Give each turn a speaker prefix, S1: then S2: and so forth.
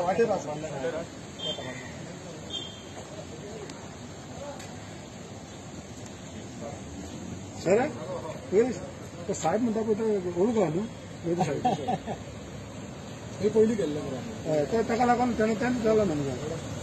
S1: वाटेर आसा. सर तो साहेब म्हणटा पळय तो ओळखा न्हू साहेब.
S2: हे पयलीं गेल्ले मरे.
S1: ताका लागून तेणें तेंच जालां न्हू.